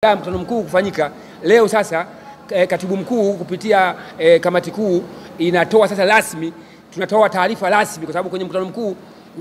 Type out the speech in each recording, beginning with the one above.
Mkutano mkuu kufanyika leo sasa, katibu mkuu kupitia kamati kuu inatoa sasa rasmi, tunatoa taarifa rasmi kwa sababu kwenye mkutano mkuu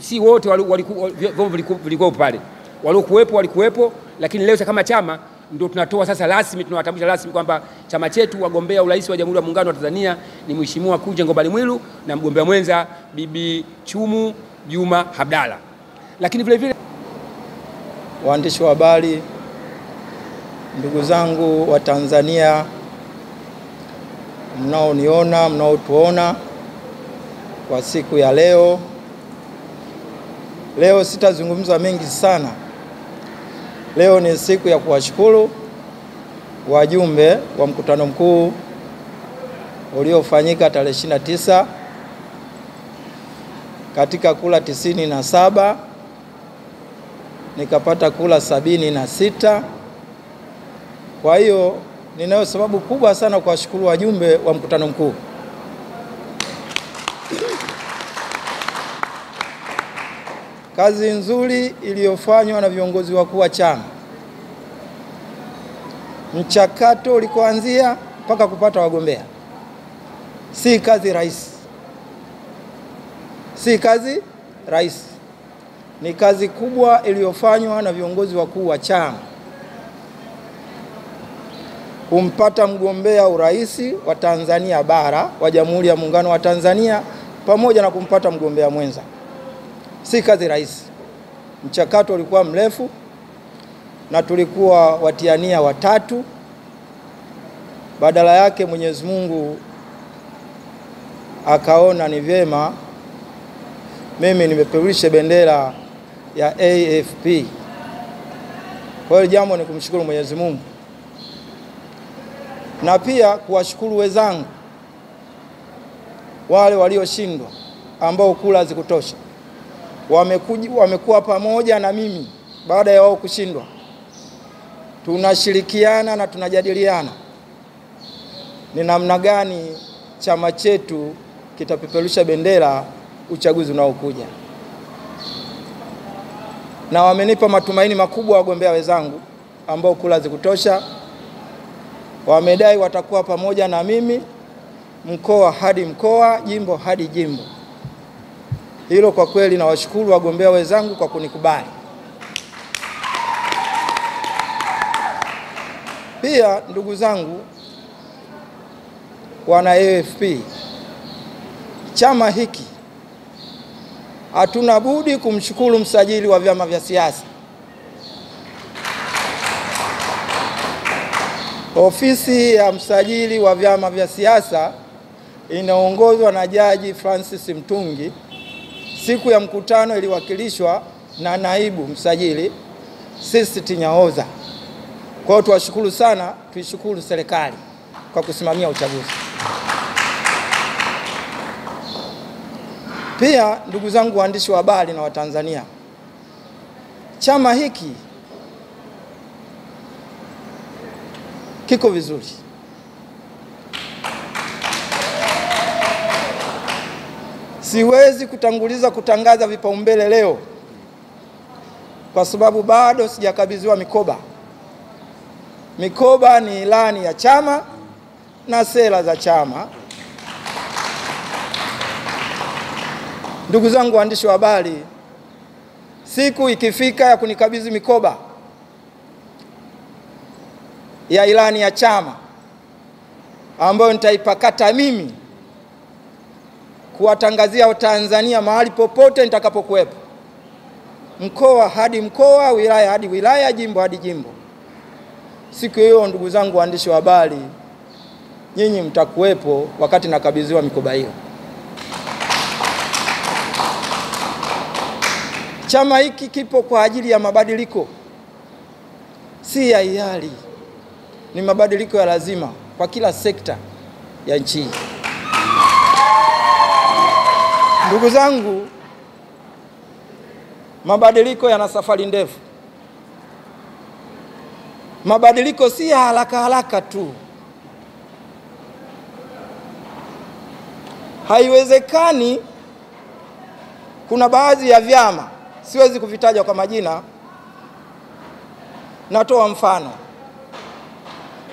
si wote vyombo vilikuwa pale, waliokuwepo walikuwepo, lakini leo kama chama ndio tunatoa sasa rasmi, tunawatambulisha rasmi kwamba chama chetu wagombea urais wa Jamhuri ya Muungano wa Tanzania ni Mheshimiwa Kunje Ngombale Mwilu na mgombea mwenza Bibi Chumu Juma Abdalla. Lakini vile vile waandishi wa habari, ndugu zangu wa Tanzania mnaoniona, mnaotuona kwa siku ya leo. Leo sitazungumza mengi sana. Leo ni siku ya kuwashukuru wajumbe wa mkutano mkuu uliofanyika tarehe 29 katika kura 97 nikapata kura 76. Kwa hiyo ninayo sababu kubwa sana kuwashukuru wajumbe wa mkutano mkuu. Kazi nzuri iliyofanywa na viongozi wakuu wa chama, mchakato ulikoanzia mpaka kupata wagombea, si kazi rahisi. Si kazi rahisi. Ni kazi kubwa iliyofanywa na viongozi wakuu wa chama kumpata mgombea urais wa Tanzania bara wa Jamhuri ya Muungano wa Tanzania pamoja na kumpata mgombea mwenza. Si kazi rahisi. Mchakato ulikuwa mrefu na tulikuwa watiania watatu. Badala yake Mwenyezi Mungu akaona ni vyema mimi nimepeperushe bendera ya AFP. Kwa hiyo jambo ni kumshukuru Mwenyezi Mungu na pia kuwashukuru wenzangu wale walioshindwa ambao kura hazikutosha. Wamekuwa pamoja na mimi baada ya wao kushindwa. Tunashirikiana na tunajadiliana ni namna gani chama chetu kitapeperusha bendera uchaguzi unaokuja. Na wamenipa matumaini makubwa wagombea wenzangu ambao kura hazikutosha. Wamedai watakuwa pamoja na mimi mkoa hadi mkoa, jimbo hadi jimbo. Hilo kwa kweli nawashukuru wagombea wenzangu kwa kunikubali. Pia ndugu zangu wana AFP, chama hiki hatuna budi kumshukuru msajili wa vyama vya siasa. Ofisi ya msajili wa vyama vya siasa inaongozwa na Jaji Francis Mtungi. Siku ya mkutano iliwakilishwa na naibu msajili Sisti Nyaoza. Kwa hiyo tuwashukuru sana, tuishukuru serikali kwa kusimamia uchaguzi. Pia ndugu zangu waandishi wa habari na Watanzania, chama hiki kiko vizuri. Siwezi kutanguliza kutangaza vipaumbele leo kwa sababu bado sijakabidhiwa mikoba. Mikoba ni ilani ya chama na sera za chama. Ndugu zangu waandishi wa habari, siku ikifika ya kunikabidhi mikoba ya ilani ya chama ambayo nitaipakata mimi kuwatangazia Watanzania mahali popote nitakapokuwepo, mkoa hadi mkoa, wilaya hadi wilaya, jimbo hadi jimbo, siku hiyo ndugu zangu waandishi wa habari, nyinyi mtakuwepo wakati nakabidhiwa mikoba hiyo. Chama hiki kipo kwa ajili ya mabadiliko, si ya hiari. Ni mabadiliko ya lazima kwa kila sekta ya nchi. Ndugu zangu, mabadiliko yana safari ndefu. Mabadiliko si ya haraka haraka tu. Haiwezekani. Kuna baadhi ya vyama, siwezi kuvitaja kwa majina, natoa mfano.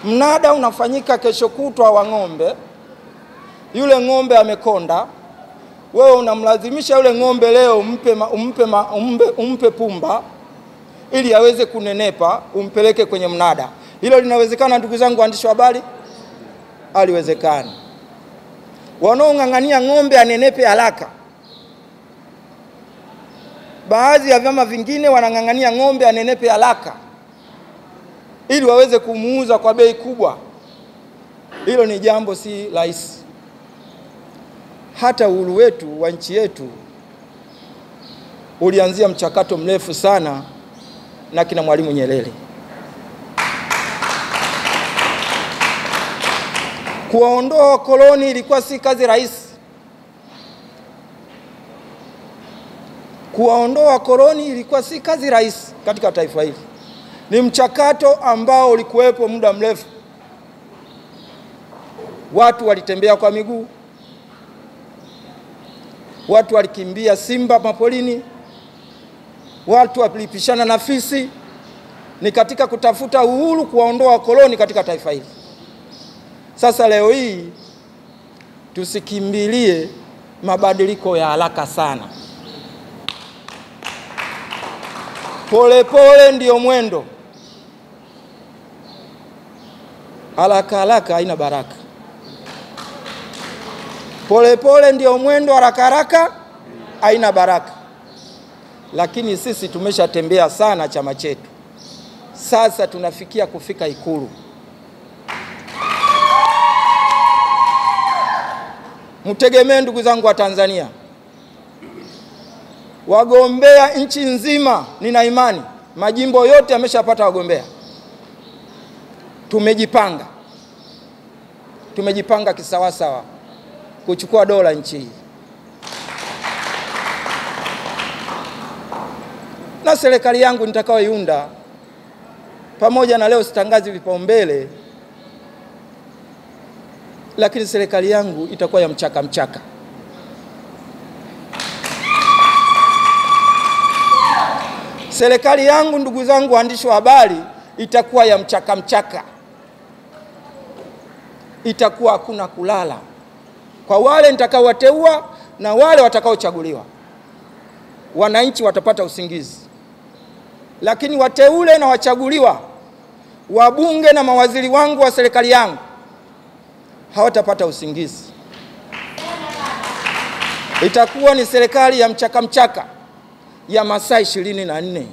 Mnada unafanyika kesho kutwa wa ng'ombe, yule ng'ombe amekonda, wewe unamlazimisha yule ng'ombe leo umpe pumba ili aweze kunenepa, umpeleke kwenye mnada. Hilo linawezekana ndugu zangu waandishi wa habari? Haliwezekani. Wanaong'ang'ania ng'ombe anenepe haraka, baadhi ya vyama vingine wanang'ang'ania ng'ombe anenepe haraka ili waweze kumuuza kwa bei kubwa. Hilo ni jambo si rahisi. Hata uhuru wetu wa nchi yetu ulianzia mchakato mrefu sana na kina Mwalimu Nyerere. Kuwaondoa koloni ilikuwa si kazi rahisi. Kuwaondoa koloni ilikuwa si kazi rahisi katika taifa hili. Ni mchakato ambao ulikuwepo muda mrefu. Watu walitembea kwa miguu, watu walikimbia simba mapolini, watu walipishana na fisi. Ni katika kutafuta uhuru, kuwaondoa koloni katika taifa hili. Sasa leo hii tusikimbilie mabadiliko ya haraka sana. Pole pole ndio mwendo. Haraka haraka haina baraka. Pole pole ndio mwendo, haraka haraka haina baraka. Lakini sisi tumeshatembea sana chama chetu. Sasa tunafikia kufika Ikulu. Mtegemee ndugu zangu wa Tanzania, wagombea nchi nzima, nina imani majimbo yote yameshapata wagombea. Tumejipanga. Tumejipanga kisawasawa kuchukua dola nchi hii. Na serikali yangu nitakayoiunda, pamoja na leo sitangazi vipaumbele, lakini serikali yangu itakuwa ya mchaka mchaka. Serikali yangu ndugu zangu waandishi wa habari itakuwa ya mchaka mchaka. Itakuwa hakuna kulala kwa wale nitakaowateua na wale watakaochaguliwa. Wananchi watapata usingizi, lakini wateule na wachaguliwa, wabunge na mawaziri wangu wa serikali yangu hawatapata usingizi. Itakuwa ni serikali ya mchaka mchaka ya masaa 24.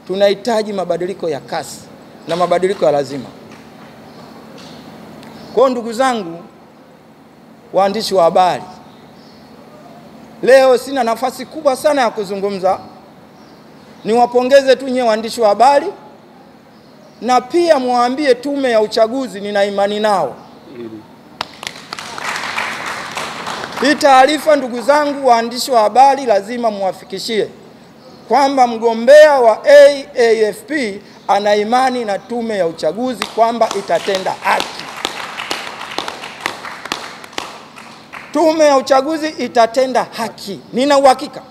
Tunahitaji mabadiliko ya kasi na mabadiliko ya lazima. Kwa ndugu zangu waandishi wa habari, leo sina nafasi kubwa sana ya kuzungumza. Niwapongeze tu nyewe waandishi wa habari, na pia muambie tume ya uchaguzi nina imani nao. Hii taarifa ndugu zangu waandishi wa habari lazima muwafikishie kwamba mgombea wa AAFP ana imani na tume ya uchaguzi kwamba itatenda haki. Tume ya uchaguzi itatenda haki, nina uhakika.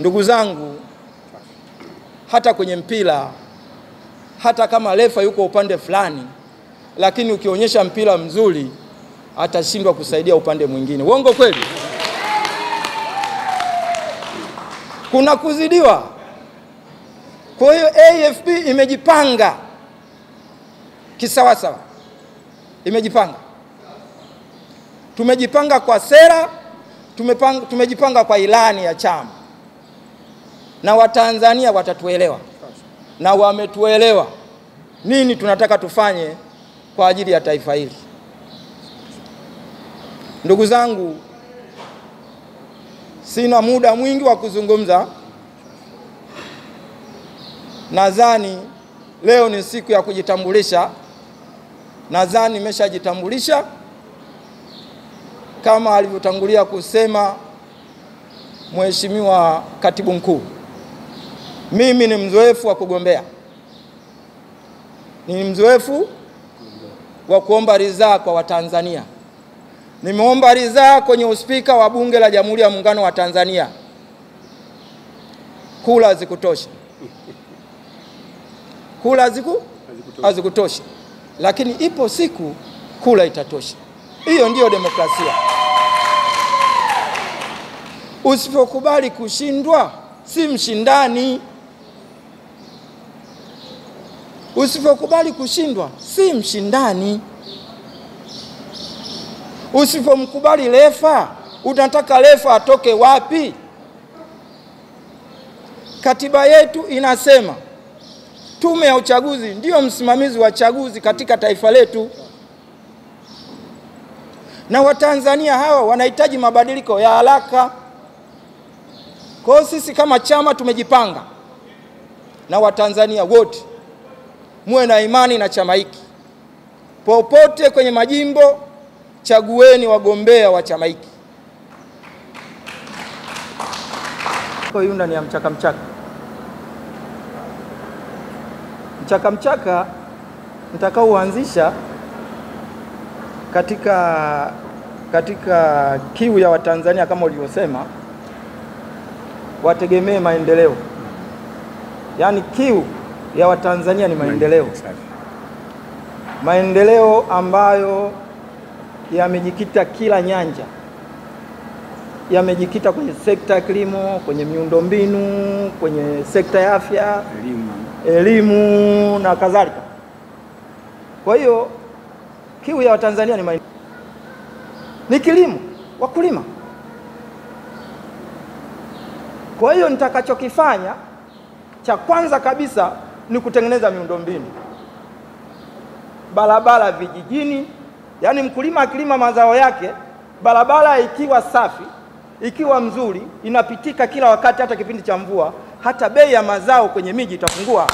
Ndugu zangu, hata kwenye mpira, hata kama refa yuko upande fulani, lakini ukionyesha mpira mzuri atashindwa kusaidia upande mwingine. Uongo kweli? Kuna kuzidiwa. Kwa hiyo AFP imejipanga kisawasawa. Imejipanga. Tumejipanga kwa sera, tumejipanga kwa ilani ya chama. Na Watanzania watatuelewa. Na wametuelewa nini tunataka tufanye kwa ajili ya taifa hili. Ndugu zangu, sina muda mwingi wa kuzungumza. Nadhani leo ni siku ya kujitambulisha. Nadhani nimeshajitambulisha kama alivyotangulia kusema Mheshimiwa Katibu Mkuu. Mimi ni mzoefu wa kugombea. Ni mzoefu wa kuomba ridhaa kwa Watanzania. Nimeomba ridhaa kwenye uspika wa Bunge la Jamhuri ya Muungano wa Tanzania. Kula zikutosha. Kula hazikutosha. Lakini ipo siku kula itatosha. Hiyo ndiyo demokrasia. Usipokubali kushindwa si mshindani. Usipokubali kushindwa si mshindani. Usipomkubali refa, unataka refa atoke wapi? Katiba yetu inasema tume ya uchaguzi ndiyo msimamizi wa chaguzi katika taifa letu. Na Watanzania hawa wanahitaji mabadiliko ya haraka. Kwa hiyo sisi kama chama tumejipanga, na Watanzania wote muwe na imani na chama hiki. Popote kwenye majimbo chagueni wagombea wa chama hiki. Kwa hiyo ni ya mchaka mchaka. Mchaka mchaka nitakaoanzisha katika kiu ya Watanzania kama ulivyosema, wategemee maendeleo. Yaani kiu ya Watanzania ni maendeleo. Maendeleo ambayo yamejikita kila nyanja. Yamejikita kwenye sekta ya kilimo, kwenye miundombinu, kwenye sekta ya afya, elimu na kadhalika. Kwa hiyo kiu ya Watanzania ni maendeleo. Ni kilimo, wakulima. Kwa hiyo nitakachokifanya cha kwanza kabisa ni kutengeneza miundombinu. Barabara vijijini, yani mkulima akilima mazao yake, barabara ikiwa safi, ikiwa mzuri, inapitika kila wakati hata kipindi cha mvua, hata bei ya mazao kwenye miji itapungua.